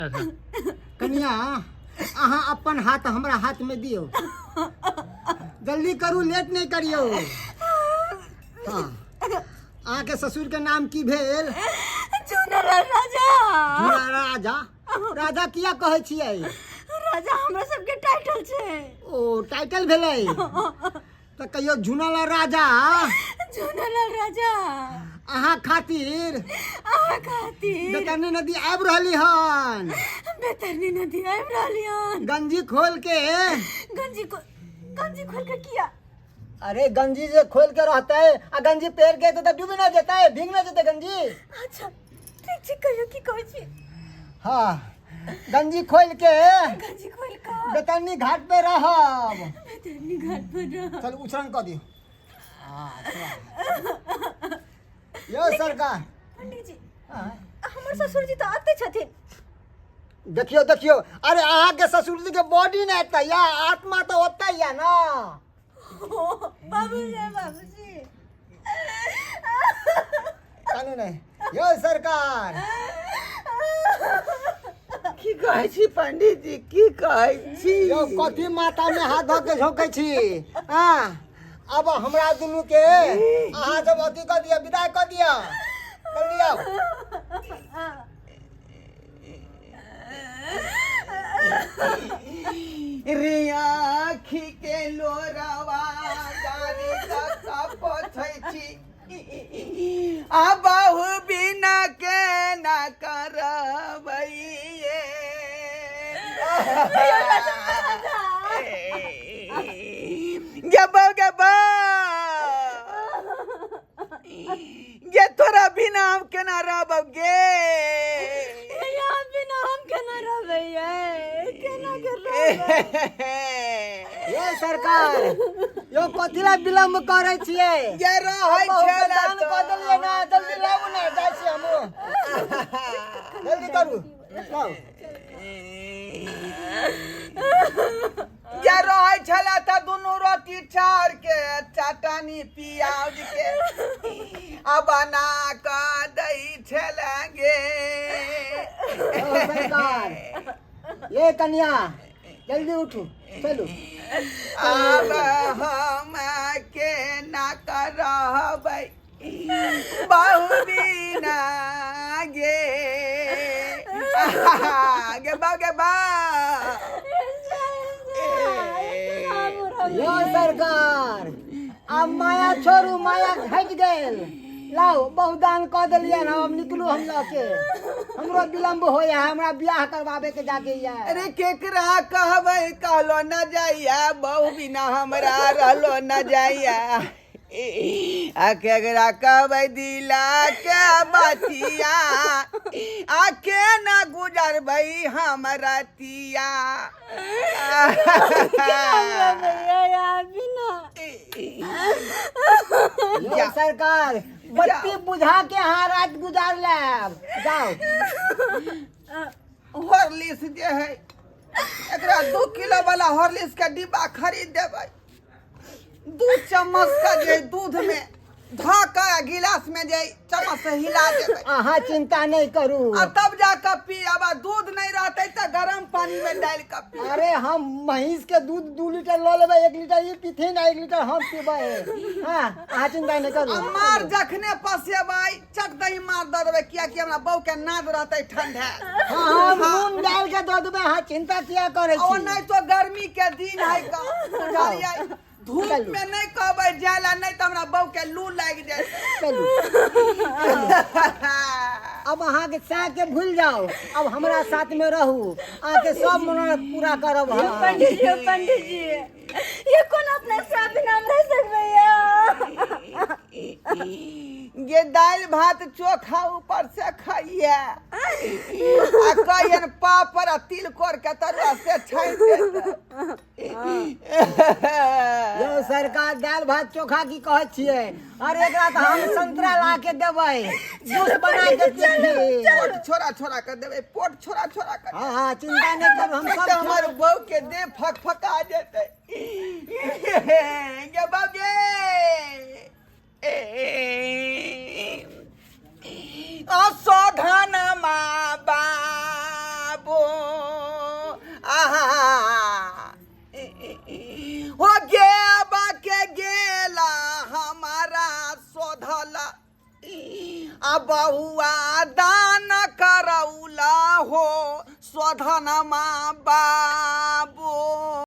कनिया, अहाँ अपन हाथ हमरा हाथ में दियौ। जल्दी करू, लेट नहीं करियौ। हाँ, अहाँके ससुर के नाम की भेल? झुनरा राजा। झुनरा राजा? राजा किया कहै छियै? राजा हमरा सबके टाइटल छै। ओ टाइटल भेलै। तऽ कहियो झुनला राजा, झुनलाल राजा, अहाँ खातिर, अहाँ खातिर बेतरनी नदी आबि रहली हन। बेतरनी नदी आबि रहली हन। गंजी खोल के। गंजी को गंजी खोल के किया? अरे गंजी जे खोल के रहते आ गंजी पहिर के तऽ डूबि न जेतै, भीग न जेतै गंजी। अच्छा ठीक छै, कहियो की कहै छी? हाँ, गंजी खोल के, गंजी खोल के बेतरनी घाट पे रहब। बेतरनी घाट पर रहब। चल, उछरन कऽ दियौ। यौ सरकार। पंडित जी। हाँ। हमर ससुर जी तऽ आते छथिन। देखियौ देखियौ, अरे अहाँके ससुर जी के बॉडी नहि एतै या आत्मा तऽ ओतै या ना। बाबूजी, बाबूजी। कानू नहि यौ सरकार। की कहै छी पंडित जी, की कहै छी? यौ, कथी माथा में हाथ धऽ के झोंकै छी? हाँ, अब हमरा दुनू के अहाँ सब अथी कऽ दिअ, विदाई कऽ दिअ, जल्दी आउ। रे आँखि के लोरवा गाड़ी का पोछै छी, आ बहु बिना के ना करबैये। गे बौ, गे बौ, गे तोरा बिना हम केना रहबौ गे? यहाँ बिना हम केना रहबै यै? केना के रहबै? यौ सरकार, यौ, कथी ला विलम्ब करै छियै? गे रहै बहु के छलै दान कऽ देलियै ना, जल्दी लाबू ने, जाइ छी हमहूँ। जल्दी करू, लाउ। जे रहै छलै तऽ दुनू रोटी चाउर के चटनी पियाज के आ बना कऽ दै छलै गे। यौ सरकार, ये कन्या, जल्दी उठू, चलू। आब हम केना करबै बहु बिना गे? गे बा, गे बा। यौ सरकार, आब माया छोड़ू, माया घटि गेल। लाउ, बहुत दान कऽ देलियै हम निकलू। हम लऽ के हमरो विलम्ब होइया, हमरा बियाह करवाबे के जाके या। अरे केकरा कहबै, कहलो न जाइया, बहु बिना हमरा रहलो न जाइया। आ केकरा कहबै दिला के बतिया, आ केना गुजरबै हम रतिया? बिना। यौ सरकार, बत्ती बुझा के अहाँ रात गुजार लेब, जाउ। हॉर्लिक्स जे है, एकरा 2 किलो वाला हॉर्लिक्स के डिब्बा खरीद देबै। 2 चम्मच का जे दूध में धऽ कऽ गिलास में जे चम्मच से हिला देबै। अहाँ चिंता नहीं करू। आ तब जाकऽ पी। अब दूध नहीं रहतै तऽ गरम पानी में डालि कऽ पी। अरे हम महींस के दूध 2 लीटर लऽ लेबै, 1 लीटर ई पीथिन आ 1 लीटर हम पीबै। हाँ, अहाँ चिंता नहीं करू। आ मार जखने पसेबै, चट दही मार दऽ देबै, कियाकि हमरा बहू के नाद रहतै ठंडा। हाँ, हम नून डाल के दऽ देबै, अहाँ चिंता किया करै ओ छी? नहीं तो गर्मी के दिन है का, बुझलियै? धूप चलू। में नहीं कहबै जाय ला, नहीं तऽ हमरा बहू के लू लागि जेतै। चलू, अब अहाँके साह के भूल जाओ, अब हमरा साथ में रहू, अहाँके सब मनोरथ पूरा करब हम। पंडित जी, पंडित जी, ये कोन अपना साथ बिना हम रह सकबै या? गे दालि भात चोखा ऊपर से खाइए आ कहियन पापड़ आ तिलकोर के तरुआ से छानि देतै। यौ सरकार, दालि भात चोखा की कहै छियै? अरे एकरा तऽ हम संतरा ला के देबै, जूस बना के पीथिन। पोट छोड़ा छोड़ा के देबै, पोट छोड़ा छोड़ा के। हाँ, चिंता नहीं करू, हम नहीं सब तऽ हमर बहू के देह फक फका जेतै। गे बहू गे, असोधन मा बाबू आ बहुआ दान करौला हो स्वधनमा बाप।